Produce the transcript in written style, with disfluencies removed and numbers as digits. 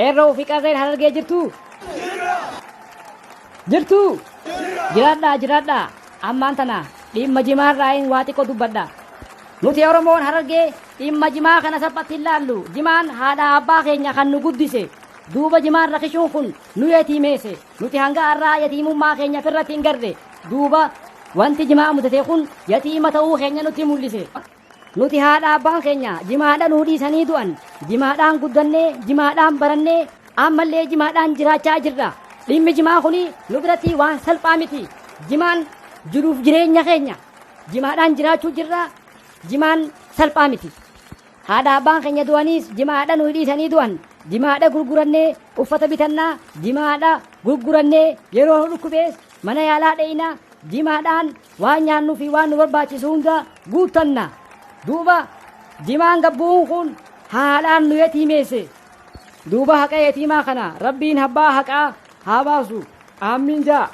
Qeerroo fi qarreen Harargee jirtu? Jirtu? Jiraadhaa, jiraadhaa. Ammaan tana dhimma jimaarraayin waa xiqqoo dubbadha. Nuti Oromoon Harargee dhimma jimaa kana salphatti hin laallu. Jimaan haadha abbaa keenya kan nu guddise. Duuba jimaan rakishuun kun nu yatiimeesse. Nuti hanga har'aa yatiimummaa keenya ofirratti hin garre. Duuba wanti jimaa mudate kun yatiima ta'uu keenya nutti mul'ise. Nuti haadha abbaan keenya jimaadha nuu dhiisanii du'an. Jimaadhaan guddannee, jimaadhaan barannee, ammallee jimaadhaan jiraachaa jirra. Dhimmi jimaa kuni nu biratti waan salphaa miti. Jimaan jiruuf jireenya keenya. Jimaadhaan jiraachuu jirra. Jimaan salphaa miti. Haadha abbaan keenya du'aniis jimaadha nuu dhiisanii du'an. Jimaadha gurgurannee uffata bitannaa, jimaadha gurgurannee yeroo nu dhukkubees mana yaalaa dheeyna, jimaadhaan waan nyaannuu fi waan nu barbaachisu hunda guuttanna. Duuba jimaan gabbuun kun haalaan nu yatiimeesse. Duuba haqa yatiimaa kana Rabbiin abbaa haqaa haa baasu. Aamiin jaa.